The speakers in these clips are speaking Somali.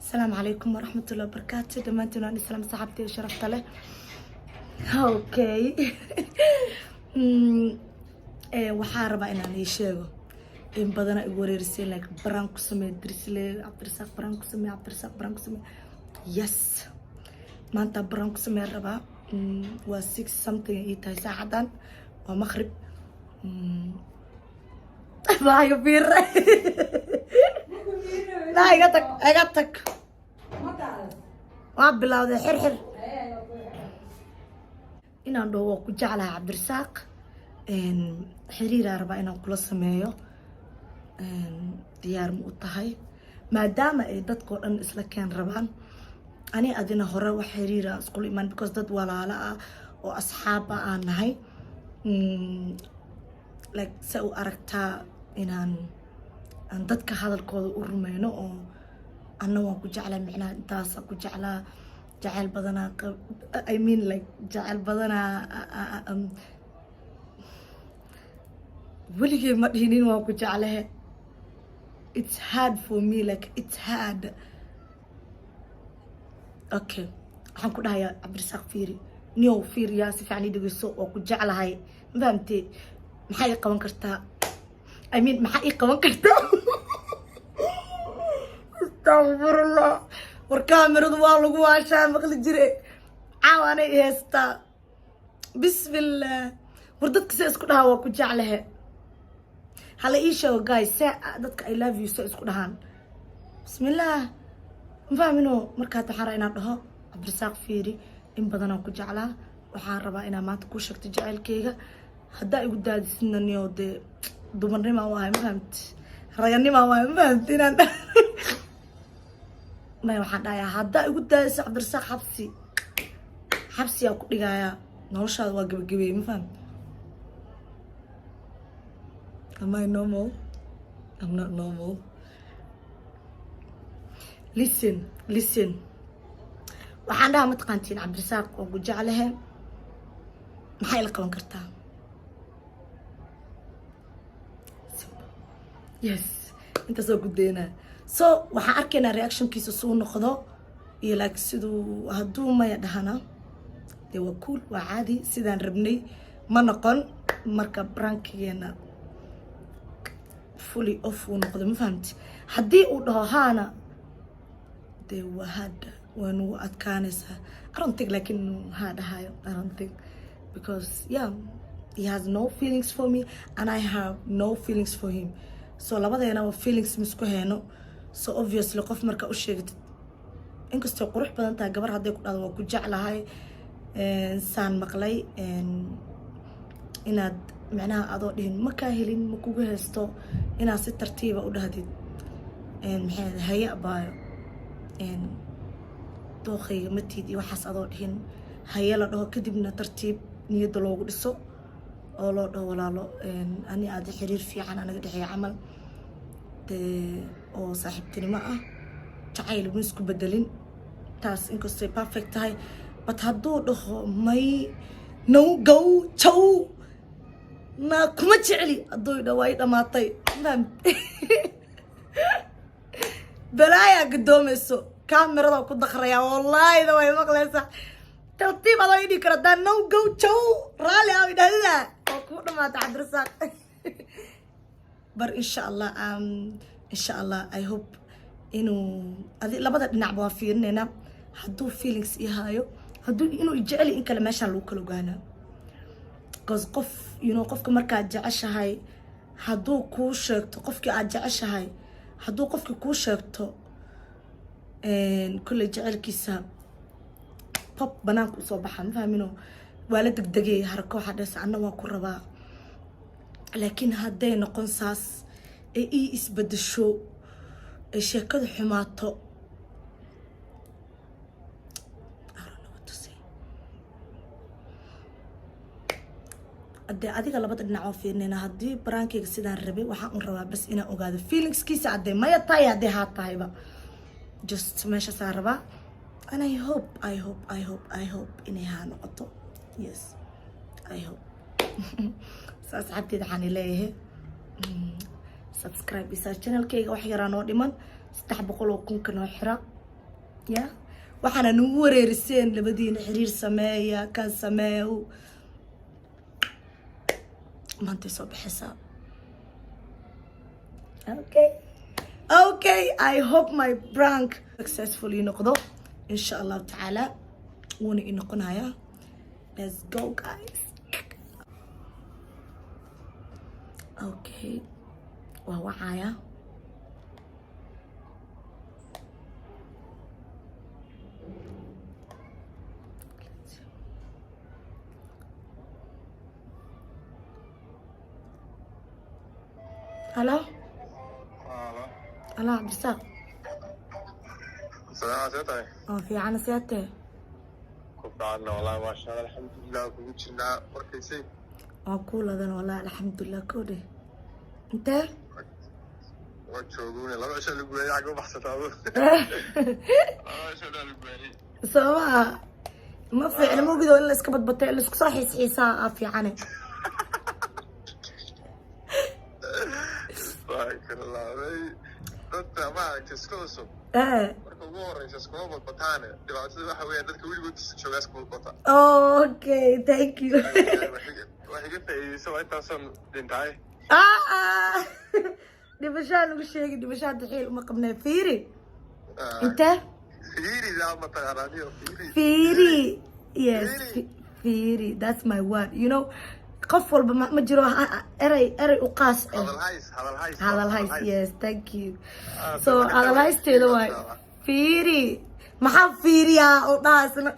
Asalaamu calaykum waraxmatullahi wabarakaatu. Dhammaantiin waan islaam, saxaabtay sharafta leh. Okay, waxaa rabaa inaan ii sheego in badana igu wareerisay, like prank ku samee Dirisle Cabdirasaaq, prank ku samee Cabdirasaaq, prank ku samee. Yes, maanta prank ku samee rabaa. Waa 6 something ii tahay saacadan, waa maqrib. Baa iga fiiray. Naa iga tag, iga tag. Waa bilowday xirxir inaan dhaho waa ku jeclahay Cabdirasaaq, xiriiraa rabaa inaan kula sameeyo, diyaar ma u tahay? Maadaama ay dadkoo dhan isla keen rabaan, ani adina hore wax xiriira iskula imaan, because dad walaalo ah oo asxaab ah aan nahay. Like se u aragtaa inaan aan dadka hadalkooda u rumeyno oo anna waan ku jeclaa, micnaha intaasa ku jeclaa, jaceyl badanaa, I mean, like jaceyl badanaa. Weligay ma dhihinin waan ku jeclahe. It's hard for me, like it's hard. Okay, waxaan ku dhahayaa Cabdirasaaq, fiiri niyow, fiiriyaa, si fiican ii dhegeyso, waa ku jeclahay, ma fahamtee? Maxaa ii qaban kartaa? I mean, maxaa ii qaban kartaa? Astaqfirullah, war kaamiradu waa lagu waashaa maqli jire, caaw anay i haystaa. Bismillah, war dadka se isku dhahaa waa ku jeclahe? Hala ii sheego guys, se dadka "I love you" se isku dhahaan? Bismillah, ma fahmino. Markaad waxaan rabaa inaan dhaho, Cabdirasaaq fiiri, in badanaan ku jeclaa, waxaan rabaa inaan maanta kuu sheegto jaceylkeyga. Haddaa igu daadisidna niyo, dee dumarnimaa u ahay, ma fahamti? Raganimaa u ahay, ma fahamti? Inaan maya, waxaan dhahayaa haddaa igu daadiso Cabdirasaaq, xabsi, xabsiyaa ku dhigayaa, noloshaada waa gebagabeeyey, ma fahamti? Am I normal? I'm not normal. Listen, listen. Waxaan dhahaa, mataqaantiin Cabdirasaaq, oo ku jeclahe, maxaa ila qaban kartaa? Simple. Yes, intaasoo ku daynaa. So waxaan arkaynaa reactionkiisa suu noqdo iyo like siduu. Hadduu maya dhahana, dee waa cool, waa caadi, sidaan rabnay ma noqon. Marka prankigeena fully off uu noqdo, ma fahamti? Haddii uu dhaho haana, dee waa hadda waa nagu adkaanaysaa. I don't think, laakiin haa dhahayo, I don't think, because yeah, he has no feelings for me and I have no feelings for him. So labadeenaba feelings misku heeno. So obviously qof marka u sheegatid, inkastoo qurux badan tahay, gabar hadday ku dhahdo waa ku jeclahay, saan maqlay inaad macnaha adoo dhihin ma kaa helin, ma kugu haysto, inaad si tartiiba u dhahdid, maxay haye abaayo, dooqayga matiid iyo waxaas adoo dhihin haye la dhaho, kadibna tartiib niyadda loogu dhiso oo loo dhaho walaalo, ani aada xiriir fiican anaga dhexeeya camal, dee oo saaxiibtinimo ah, jacayl ma isku bedelin taas, inkastay perfect tahay. But hadduu dhaho may, no go, jow na kuma jecli, hadduu dhaho waa ii dhamaatay, fahamte? Balaayaa gadoomayso, kaamirada ku dakraya, wallaahida way maqlaysaa. Tartiib adoo idhihi karo hadaa no go jow raalli ah idhahdida, waa kuu dhamaatay Cabdirasaaq. Bar insha Allah, insha Allah, I hope inuu adi labada dhinacba waa fiirinaynaa, hadduu feelings ii haayo, hadduu inuu ijeceli in kale meeshaan lagu kala ogaanaa. Because qof, you know, qofka markaad jeceshahay hadduu kuu sheegto, qofkii aad jeceshahay hadduu qofkii kuu sheegto, kolley jecelkiisa pop banaanka usoo baxa, ma fahmino? Waa la degdegay harako, waxaa dhehaysa anna waa ku rabaa. Laakiin hadday noqon saas ee ii isbedesho ee sheekadu xumaato, I don't know what to say. Hadee adiga labada dhinac oo fiirinayna, haddii prankeyga sidaan rabay, waxaan un rabaa bas inaan ogaado feelingskiisa, haddee maya tahay, haddee haa tahayba, just meeshaasaa rabaa. And I hope, I hope, I hope, I hope inay haa noqoto. Yes, I hope. So asxaabteeda waxaan leeyahay, subscribe isaa channelkayga, wax yaraa noo dhiman, 300,000 ka noo xira. Ya waxaana nagu wareeriseen labadiina, xiriir sameeya, kan sameeya, maantay soo baxaysaa. Okay, I hope my prank successful ii noqdo, insha Allahu tacaala wuuna ii noqonayaa. Let's go, guys. Okay, waa wacaya. Hello. Halo. Hello, Cabdirasaaq. Salaam, see tahay? Oo fiican, seetee? Ku fiicanna wallahi, maasha Allah, alxamdulilah, kugu jirnaa warkaysay. Waa kuu ladan wallahi, alxamdulilah. Kowdhe, intee? Waa jooguune, 2 cisho lagu waayay, xagga u baxsataa adu. 2 cisho dhaa lagu waayay. Soo maa ma fiicna mogido in la iska badbatay, in la isku soo xiisxiisaa aa fiicane. Astaghfirullah. Dadka maaragtay iska cusub marka ugu horeysa iskuma badbataane. Dhibaatada waxa weeyaan dadka weligood joogaa isku badbata. Okay, thank you. Wax iga faa'iideysa waa intaasoon dhintaay. Ah, dhimashaa lagu sheegay, dhimashaa daxiil uma qabnee. Fiiri, intee? Fiiri daa mataqaanaa niyo fiiri. Fiiri, yes. Fiiri. Fiiri, that's my word. Qof walba ma jiro erey erey u qaas ah. Hadal hays, hadal hays. Hadal hays, yes, thank you. Ah, so marka hadal haysteeda waay. Fiiri, maxaa fiiriyaa oo dhahaasna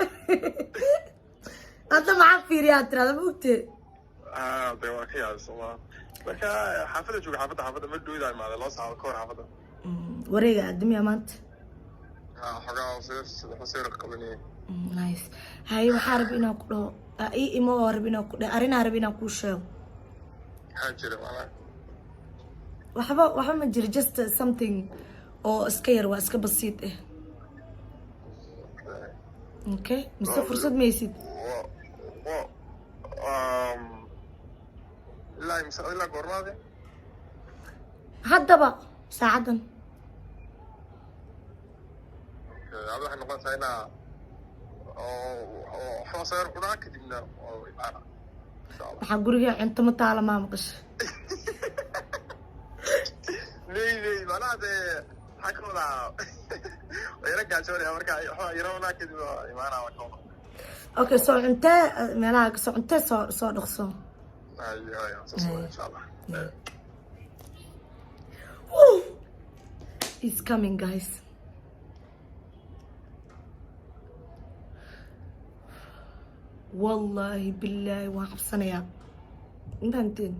hadda? Maxaa fiiriyaa tirada, ma ogtee? Ah, de waa ka yaabay sooma. Marka xaafadda jooga, xaafadda ma dhowda imaada 2 saacadood ka hor xaafadda. Wareega aadamiya maanta. Ah, xogaa hoseer qabanayay. Nice. Hay, waxaa rab inaan ku dhaho, ii imo oo rab inaan ku dhaho, arrinaa rab inaan kuu sheego. Maxaa jira macnaha? Waxba ma jiro, just something oo iska yar, waa iska basiid ah. Okay, mise fursad maysid? Wa ilaa imse, ilaa goormaade? Haddaba saacaddan. Ada waxay noqonaysaa inaa oo waxba soo yar cunaa, kadibna oo imaana, insha Allah. Waxaa guriga cunto ma taala, maa maqasha? Ney ney, macnaha dee maxaa ka wadaa? Waa yara gaajoonaya, marka waxba yara cunaa, kadib waa imaana, waa ka wadaa. Okay, soo cuntee, meelaha soo cuntee, soo dhaqso. Hayo hayo, soo soo, insha Allah. Woo! He's coming, guys. Wallahi billahi waan cabsanayaa, ma fahamteen?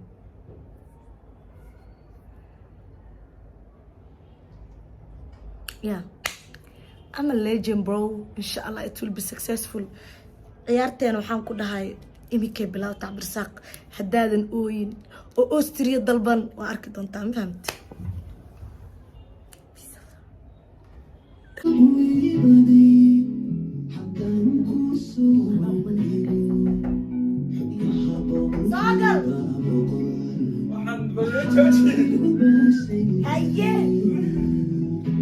Yeah, I'm a legend, bro. Inshallah it will be successful. Ciyaarteena waxaan ku dhahay iminkay bilowta. Cabdirasaaq, haddaadan ooyin oo Austria dalban, waa arki doontaa, ma fahamte? Soo gal. Waxaan baloo jooji. Haye.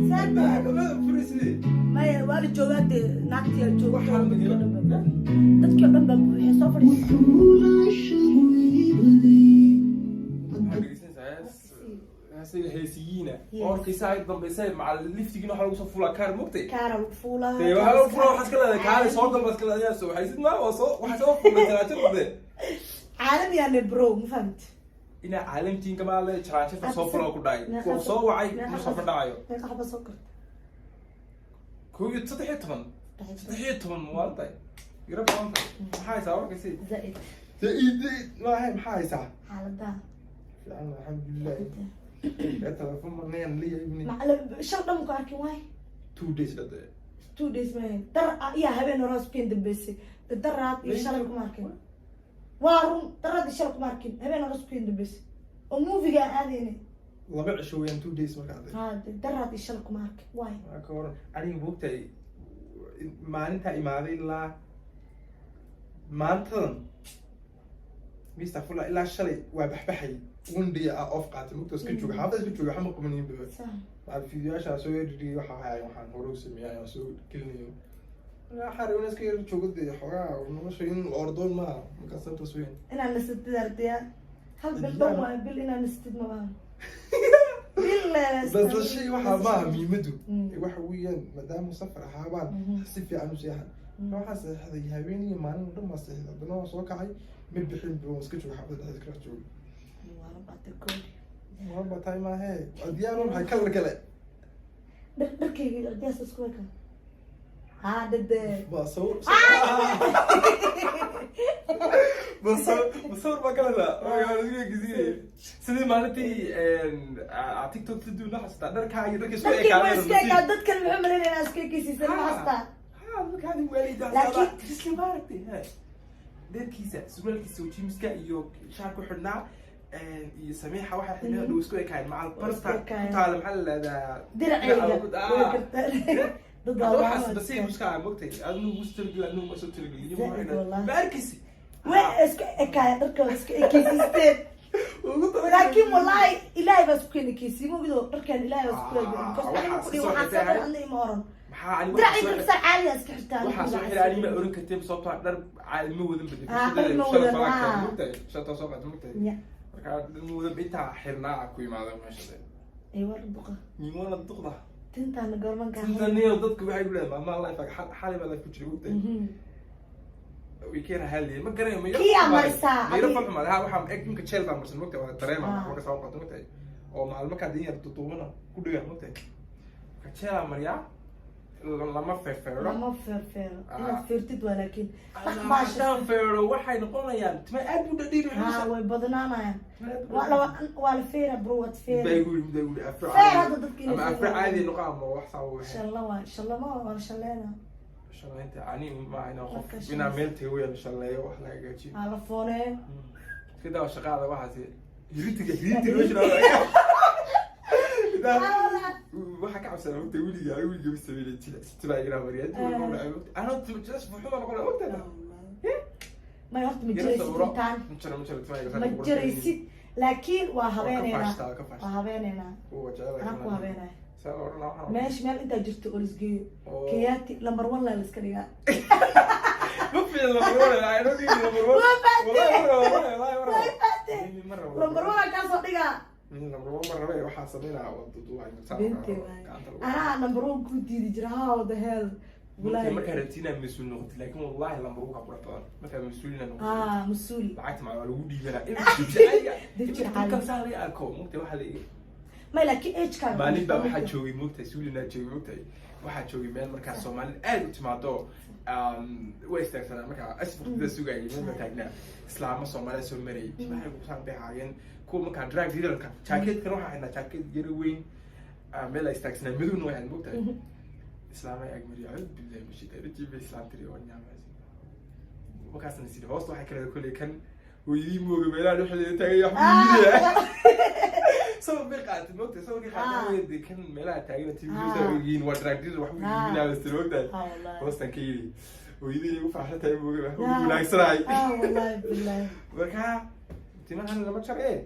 Maxkamada furisidee? Maya, waa la joogaa dee, naagtiyaa joogta. Waxaan Dadkii oo dhan baa buuxay, soo fadhiis. Waxaa dhegeysanaysaa heesiga heesiyiina orkaysa ay dambaysa macal liftigiina waxaa lagu soo fulaa kaar, mogtay? Kaara lagu fuulaa. Dee waxaa lagu fulaa, waxaad ka leedahay kaale soo gal baad ka leedahay, soo waxaysid ma waa soo waxaa soo fulay jaraanjarta de. Caalamiyaane, bro, ma fahamti? Inaa caalamtiin kamaa le, jaraanjarta soo fulaa ku dhacay, waa soo wacay, ma soo fadhacayo. Meeqa xaba soo korta? 1 iyo 13, 13 maalintahay yara badan tahay. Maxaa haysaa warkaysi? Zaid. Dee maahay, maxaa haysaa? Xaaladaha. Fiican, alxamdulilah. Ee telefoon marnayaan leeyahay ibni. Macala shal dhan ku arkin waay. 2 days dhade. 2 days maahan, dar iya habeen hore iskuin dambeysay, daraad iyo shalay kuma arkin. Waa run, daraad iyo shalay kuma arkin, habeen hore iskuin dambeysay oo movie-ga aan aadayna. 2 cisho weeyaan 2 days marka hadda. Ha de, daraad iyo shalay kuma arkin waay. Waa ka waran aniga, moogtahay, maalintaa imaaday ilaa maantadan, mistafurla, ilaa shalay waa baxbaxayay. One day ah off qaatay, mugta iska jooga, xaafada iska jooga, waxba ma qabanayin ba. Macal fiidiyoyaasha soo edhidhiyay, waxa ahay, waxaan hore u sameeyay ayaan soo gelinayo. Waxaan rabay inaan iska yar joogo dee, xoogaa nolosha in la ordoon maaha, markaas sabtaas weyn. Inaad nasatid ardiya, hal bil dhan waayo, bil inaad nasatid ma laha, bil. Nasashay waxaa maaha muhiimadu. Waxa weeyaan, maadaama safar ahaabaan si fiican u seexan. Waxaa seexday habeen iyo maalin oo dhan baa seexday. Haddana waan soo kacay, ma bixin ba, waan iska jooga, xaafada dhexdeeda kala jooga. Waa baatay koodi. Waa tahay maahe, waa diyaar. Waa maxay color kale? Dharkayga ardiyaas isku eka haa dhade. Ba sawir, ba sawir baa kala sidii maalintii TikTok la duuna, xasuustaa dharkaa iyo dharka isku Dharkayga waa ekaadeen. iska ekaa, dadkan muxuu malaynaya inaa iska ekeysiisan, ma xastaa? Ha, markaadi waalida. Laakiin maaragtay, he, dharkiisa, surwaalkiisa oo jeanska iyo shaar ku xidhnaa iyo Samiixa waxay xidhnaa dhow isku ekaayeen, macal barta ku taala, maxaa la lahdaa? Diracayga way kartaa dad Hadda waa waxaas nasiib iska ah, mogtay, adnu ugu soo talagelin, adnu ma soo talagelin. Zaid wallahi. Ma arkaysi? Way iska ekaaya, dharkooda iska ekeysiisteen. Ugu talagalay. Laakiin wallahi Ilaahay baa isku keeni keysiye, mogido dharkan Ilaahay baa isku keeni, because aniga waxaas ku dhihi soo waxaa xirtay. soo adna ima oran. Maxaa ani Diracii garbisaar caadiya iska xirtaa. Waxaa soo xiray ani ma oran kartay, sababtoo ah dhar caadi ma wadan badin. Ah, dhar ma wadan, ah. Mogtay, shanta soo qaatay, mogtay. Marka dhar ma wadan, intaa xirnaa ku imaada meesha de. Ay war duqa. Niimana duqda. Tintaana goormanka? Inta dadku waxay ku leedahay maalmaha life xalay baa life ku jiray, mogtay, way keena hadlayeen, ma garanayo, ma yaro. Kii aa marisaa, ma yaro adiga? Falxumaad ha, waxaa eg imka jeel baa marsan, mogtay, waa dareema. Waxba ka soo qato, mogtay, oo maalmo kaa din yar duduubana ku dhiga, mogtay. Marka jeelaa mariyaa, lama feerfeero. Lama feerfeero. Inaad feertid waa, laakiin Haddaan feero waxay noqonayaan tima aad u dhadhiir. Ha, way badnaanayaan. Waa la feera, bro, waad feera. Midaa igu yidhi, midaa igu yidhi afro Feer caadi. Hadda dadka inay Ama afro feeraan. caadi noqo ama wax saa u Shalla waa shalla, ma waa shalleena. Shalaynta ani ma inaa qof Marka inaa meel tago weyaan, shaleeyo, wax laga hagaajiyo. Aa la fooneeyo. Iska daa shaqaada, waxaasi hiritiga hiritiga meesha waxaa ka cabsana, mogta, weliga weliga ma sameynay tibaa igra mariya. Anoo jilas fuxuma noqona, mogta. May, horta ma jiraysid intaan. Ma jiro, ma jiro timaa. Ma jiraysid, laakiin waa habeeneynaa. Faashtaa, ka faashtaa. Waa habeeneynaa. Kuwa jecel. Anaa ku habeenaya. Saa la odhan lahaa waxaan. Meesha meel intaa jirto oo lisgeeyo. Oo. Kenyaati number one laa liska dhigaa. Ma fiicna number one. I don't need number one. Waa fahtay. Wallahi ma rabo, wallahi ma rabo. Waa fahtay. Ma rabo. Number one aa kaasoo dhigaa. Number one ma rabe, waxaa sameynaa waa duduwaa. Beente waay, anaa number one ku diidi jira. How the hell? Markay markaa rabti inaad mas-uul noqotid, laakiin wallahi number one ka qurux badan markaa mas-uul inaad noqotid. Ah, mas-uul. Lacagta maa waa lagu dhiibanaa. Dibjir. Dadkan saa laga arko, mugtay, waxaa la May, laakiin agekaaga. Maalin baa waxaa joogay, mugtay, suulinaa joogay, mugtay, waxaa joogay meel markaa Soomaalida aad u timaado, waa istaagsanaa markaa asfuqtida sugayay, meel baa taagnaa, islaamo Soomaalida soo marayay, timaha kusaan bay ahaayeen kuwa markaa drug dealerka, jaakeetkana waxaa xidhnaa jaakeet yaro weyn. Meel ay istaagsanaa madowna way ahayd, mugtay, islaamay agmariyo, acuudu billahi min shaytaani rajiim, bay islaam tiri oo nyaamaasi. Markaasna siri hoosta waxay kaleeda kolley kan hooyadii mooga meelaha dhexdeeda taagay wax buu iibinaya. Sawir bay qaadatay, moogtahay, sawirkii qaadatay dee, kan meelaha taagan TV yihiin waa drug dealer, wax buu iibinaya bas tiri, moogtahay. Ah, wallahi. Hoostan ka yidhi hooyadii igu faraxsan tahay mooga, wax ugu wanaagsanahay. Ah, wallahi billahi. Marka timahan lama jaree.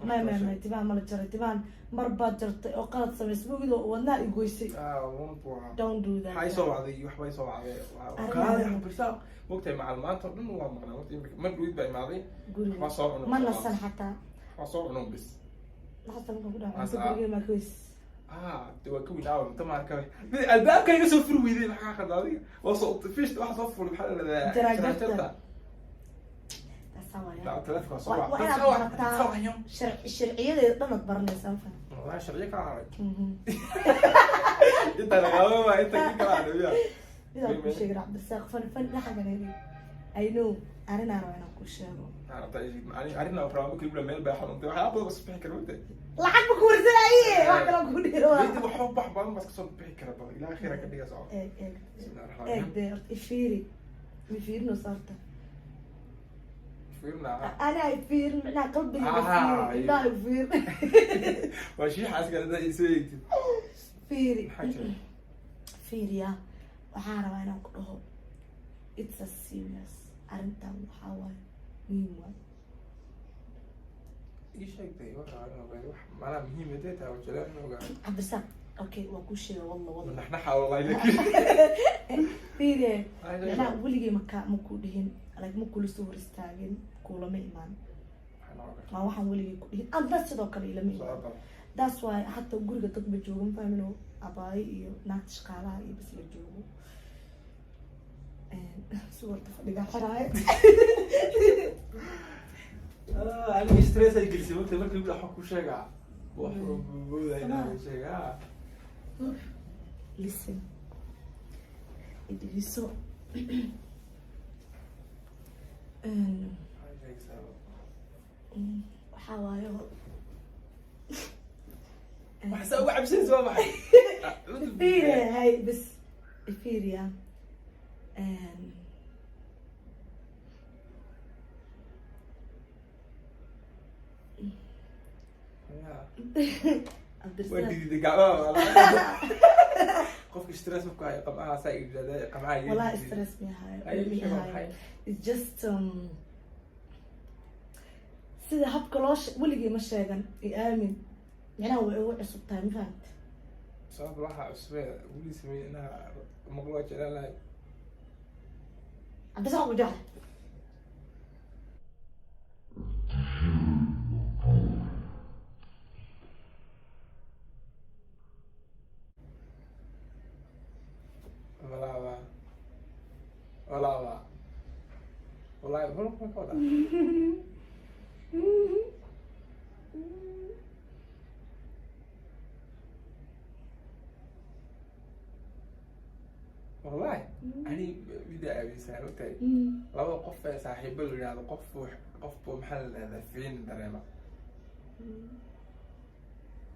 May, may, may, timaha mala jaray. Timahan mar baad jartay oo qalad samaysay, mogido wadnaha i goysay. Ah, one. Don't do that. Waxaa isoo wacday, waxbaa isoo wacday. Arrin. Kaali Cabdirasaaq, moogtahay, macal maanta oo dhan waa maqnaa. Waqti imika mar dhawid baa imaaday. Guriga waxbaa soo cuno. Ma nasan xataa. Waxbaa soo cuno bis. Xataa markaan ku dhaco Mas- cunto guriga maa ka weys. Ah, de waa ka weyn aawa cunto maarka mid albaabka iga soo furi weyday. Maxaa qalda adiga? Waa soo fish, waxa soo furay, maxaa la dhahdaa? Jarajarta. Jarajarta. Taasaa waaya. Daa taleefonka waa soo Waa wac. waa inaad Soo wac, barataa. soo wacayo. Sharciyadeeda dhan aad baranaysaa, ma fahan? Wallahi sharciyo kala haray inta laqaba waa inta ka kala haray ya. Midaan kuu sheegay, Cabdirasaaq, fani fani dhaxagan heli. I know, arrinaan rabaa inaan kuu sheego. Arrin aan rabaa markii meel baa xanuuntay, waxyaaba badan bas bixi kara, mogtahay. Lacag ma ku warsanaye, wax kaloo kuu dhiro. Meydii waxba wax badan bas kasoo bixi kara, bal ilaa khayra ka dhiga soco. Eeg, eeg. Bismillahi rahmaani Eeg rahiim. Dee horta ifiiri, mifiirinaysa horta? Fiirna. Anaa ifiirin, micnaha qalbiga Ah, ifiiri, indhaha ifiir. Waa shiixaas kale hadaa isoo eegtid. Fiiri. Maxaa jira? Fiiriya, waxaan rabaa inaan ku dhaho it's a serious arrintan. Waxaa waaye muhiim waay. Ii sheegtay waxa aan ogaado, wax macnaha muhiim hadee tahay oo jeclaan in ogaado. Cabdirasaaq, okay, waa kuu sheega, walla walla. Naxnaxa wallahi, laakiin Fiire. Ay, Macnaha weligay maka ma ku dhihin, like ma kula soo hor istaagin, kulama imaan. Waxaa noqon karta. Waa waxaan weligay ku dhihin, adna sidoo kale ilama imaan. Soo bal. That's why hataa guriga dad ma joogo, ma fahmin, abaayo iyo naagta shaqaalaha iyo bas la joogo. Suwarta fadhiga xiraayo. Aniga stress ay gelisay markii lagu dhaxo ku sheegaa wax boodaya inaan sheegaa. Listen, idhigiso. Maxay sheegaysaa? Waxaa waaye Waxa saa uga cabsanaysa waa maxay? Fiire, hay bas, fiiriya. Waa Cabdirasaaq. Diiday gacmaha qofka stress marku hayo, qamcaha saa yidhahdaa, qamcaha iga Wallahi diiday. Stress mi hayo. Ay, mi sheeg waa hayo. maxay? It's just sida habka loo weligay ma sheegan, i aamin, micnaha way igu cusub tahay, ma fahamti? Sabab waxa cusubee weli sameeyey inaa maqlo waa jeclaan lahay. Cabdirasaaq, ku jecla. Walaaba walaaba wallahi hol ma ka wadaa. Wallahi ani mida aaminsan ogtahay, labada qof ee saaxiibo la yidhahdo, qof qofbu maxaa la dhahdaa fiin dareema,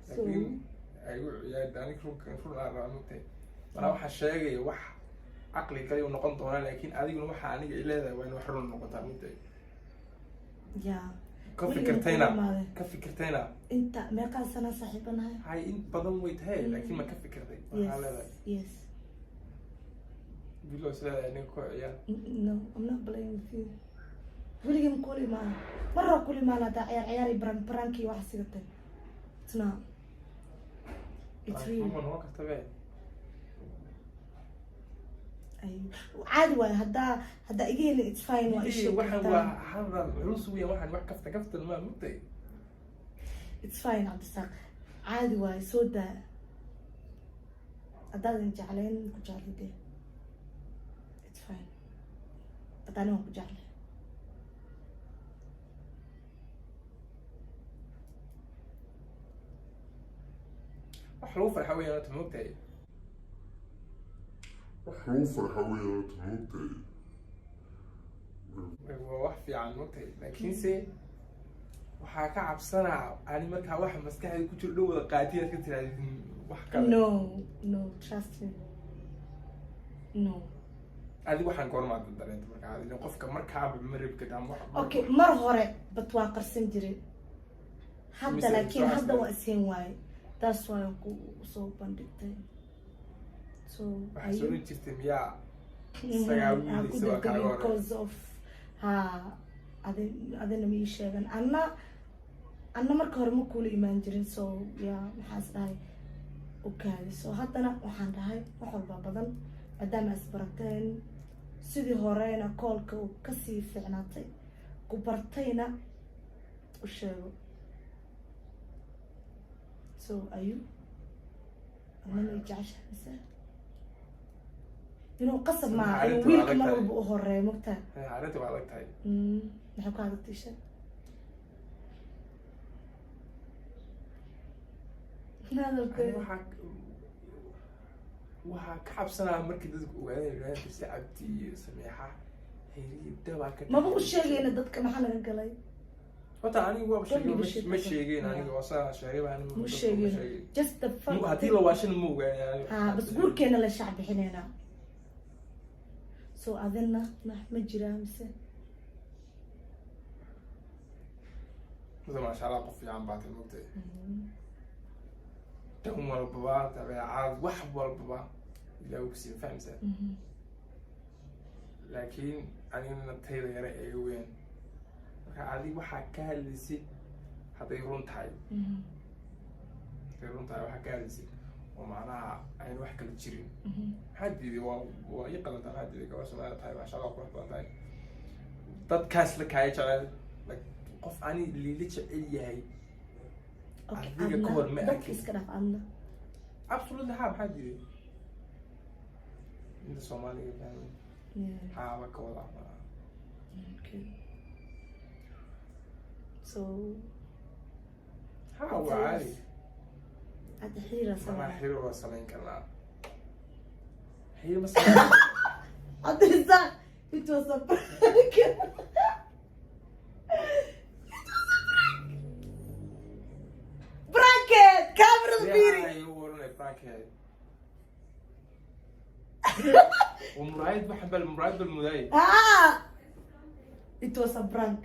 laakiin ay u ciyaar aniga run run aan rabaa mogtahay, manaa waxaa sheegaya wax caqli kale uu noqon doonaa, laakiin adiguna waxa aniga ay leedahay waa in wax run noqotaa mogtahay. Ya. Ka Weligay fikirtayna? ma imaaday. Ka fikirtayna? Inta meeqaa sana saaxiibanahay? Hay, in badan way tahay, laakiin ma ka fikirtay waxaa leedahay? Yes. Bilo is leedahay ninka ku ciyaar. No, I'm not playing with you. Weligay ma kula imaana, marraa kula imaana haddaa ciyaar ciyaar, prank prank-ii wax sigatay. It's not, it's real. Ma noqon karta be. Ay, caadi waayo, haddaa iga helin, it's fine, waa Ii, isheeg waxaan kartaa. waa hadal culus weyn, waxaan wax kaftan kaftan maa mogtahay. It's fine, Cabdisaaq, caadi waayo, soo daa. Haddaadan jeclayn, ku jecli dee, it's fine, but ani waan ku jeclay. Wax lagu farxa weeyaan horta, mogtahay. Wax lagu farxa weeyaan horta, moogtahay. Waa wax fiican mogtahay, laakiinse waxaa ka cabsanaa ani markaa waxa maskaxda ku jiro dhow wada qaatiyaad ka tirahdid wax kale. No, no, trust me, no. Adi waxaan goormaad dareenta markaa adiga qofka markaaba ma rabi karta ama wax? Okay, mar hore but waan qarsan jiray hadda. Laakiin soo hadda xasbay. waa isheen waaye, taas waan ku soo bandhigtay, so Waxaa soo oran jirtay miyaa isagaa ha ku wiilaysa waa kaaga degdegin hore. Because of ha adi adina ma ii sheegan, anna marka hore ma kuula imaan jirin, so ya maxaas dhahay okaadi. So haddana waxaan dhahay wax walba badan maadaama isbarateen, sidii horena koolka uu kasii fiicnaatay, ku bartayna u sheego. So ayu adna ma i jeceshahay mise inuu qasab maaha inuu Arrintu waa wiilka adag mar tahay. walba u horeeyo, mogtahay? Arrinta waa adag tahay. Maxay ku adagtay? Sheeg. Ani Hadalkeeda. Waxaa ka cabsanaa markii dadku ogaadeen, yidhahdeen Dirse Cabdi iyo Sameexa xiriir dabaa ka Maba u dhexeeya. sheegayna dadka, maxaa naga galay? Horta anigu waaba Don't sheegay, give a shit ma about- sheegeen. Yeah. Aniga waa saa sheegay baa anigu Ma dadka sheegin. sheegin. Just the fact. Haddii la waashina ma ogaanay. Ha bas, guurkeena la shaac bixinaynaa, so adina ma jiraa mise? Mase maasha Allah, qof fiican baa tahay, mogtahay, dhan walbaba, dabeecad, wax walbaba Ilaah uu kusiiya, fahmaysaa? Laakiin anigana tayda yare eega weyn, marka adig waxaa ka hadlaysid. Hadday run tahay, hadday run tahay waxaa ka hadlaysid oo macnaha ayna wax kala jirin, maxaa diiday? Waa ii qalantaa. Maxaa diiday? Gabar Soomaaliya tahay, maasha Allah, qurux badan tahay, dadkaas la kaaya jecel. Like, qof ani liila jecel yahay Okay, adiga ka hor ma adna dadka arkin. Iska dhaaf adna. Absolutely, ha, maxaa diiday? Inta Soomaaliga fahmay. Haa, waa ka wadaa. Okay, so Ha, waa caadi. Hadda xiriira Macnaha samee. Xiriir waa samayn karnaa, xiriir ma samayn. Cabdirasaaq, it was a prank. It was a prank. Prank! Kamerada fiiri. Ay, u oranay prank-eed. Wa muraayad, waxa bal muraayad bal mudaayad. Ah! It was a prank.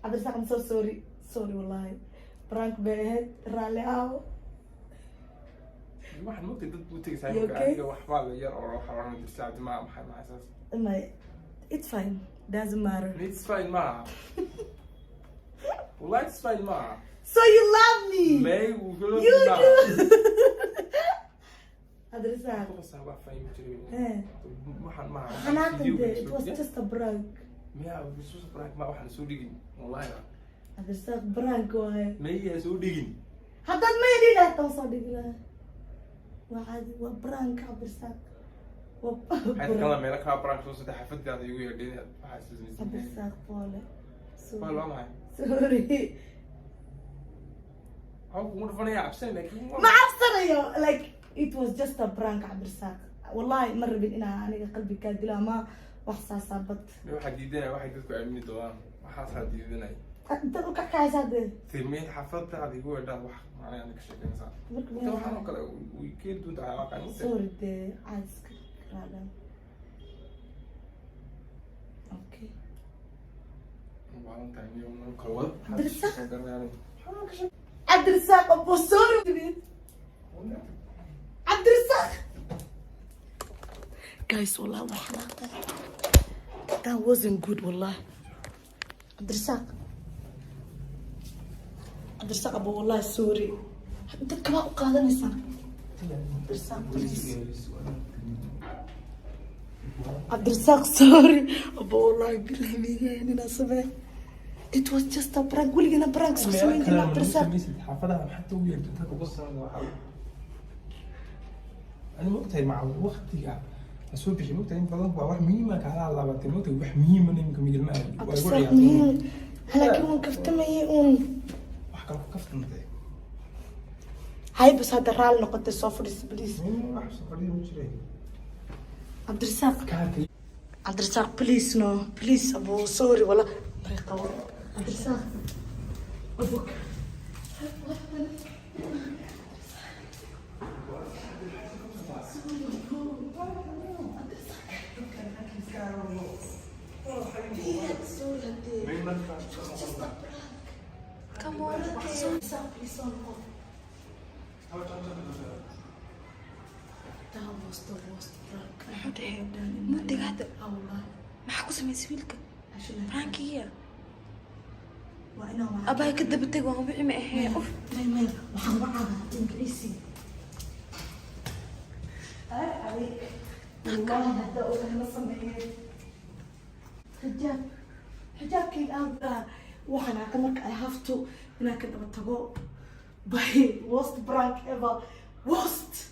Cabdirasaaq, I'm so sorry. Sorry, wallahi. Prank bay ahayd. Raalli aawo. Waxaan moogtay dad buu tegaysaa. You imika okay? Adiga waxbaa la yar oo waxaa oran jirta cabdi ma maxay saas. May, it's fine. Doesn't matter. It's fine maaha, wallahi it's fine maaha. So you love me? May. You do. Cabdirasaaq. Waa fine ma jirin. Eh. Waxaan maaha. Xanaaqan dee, it was just a prank. Miyaa bisuus prank ma waxaan soo dhigin, wallahi. Cabdirasaaq, prank waaye. May soo dhigin. Haddaad ma yidhi lahaa tan soo dhigi lahaa. Waa caadi, waa prank, Cabdirasaaq. Waa Waxaad kala meelo kala prank soo saddex xafadaada igu yeedhin, waxaa istusmaysa. Cabdirasaaq boole. Waa loo maxay? Sorry. Waxaa kugu dhufanaya cabsan, laakiin Ma cabsanayo. Like, it was just a prank, Cabdirasaaq. Wallahi ma rabin inaa aniga qalbi kaa dilo ama wax saasaa bad. Waxaa diidanaya waxay dadku aamini doonaan, waxaasaa diidanaya. Intaad u kakacaysaa dee. Timeed xafadaada igu yeedhaan, wax macnaha ka sheekeynaysaa. Marka inta waxaan oo kale way keeni doontaa waxyaabaa kaan. Sorry dee, caadi iska raadhan. Okay. Waalantahay niyo kala wada. Cabdirasaaq. Cabdirasaaq abo, sorry. Cabdirasaaq. Guys, wallah waa xanaaqay. That wasn't good, wallah. Cabdirasaaq. Cabdirasaaq abo, wallahi sorry. Dadka waa u qaadanaysaa. Cabdirasaaq, please. Cabdirasaaq, sorry. Abo, wallahi billahi migeen inaa samee. It was just a prank. Weligana prank soo samayn jirna, Cabdirasaaq. Xaafadaha maxaa ugu yeerto inta ugu sanada waxaa ani maogtahay maca waqtiga la soo bixi, maogtahay in badan waa wax muhiima kaala laabatay, maogtahay wax muhiima nimka migilma waa igu Cabdirasaaq ciyaartay. Muhiim. Laakiin waan kaftamayay uun. Wax kale ku kaftantay. Hay, bas hadda raali noqotay, soo fadhiiso, please. Wax soo fadhiya ma jiray. Cabdirasaaq. Kaarka. Cabdirasaaq, please, no, please abo, sorry wala. Maray qabo. Cabdirasaaq. Abo. Come on. Cabdirasaaq, please soo noqo. That was the worst prank. Muxuu dhahey? Muddiga hadda. Ah, wallahi. Maxaa ku samaysay wiilka? Actually, Prankigiya. waa inaan wacaa. Abaay ka daba tag, waan wici ma ahee. Uf. May, may, waxaan wacaa Ingiriisi. Ay, عليك. والله hadda ogahay ma sameeyeen. Xijaab. Xijaabkayga aad baa waxaan aqan marka I have to inaan ka daba tago. By worst prank ever. Worst.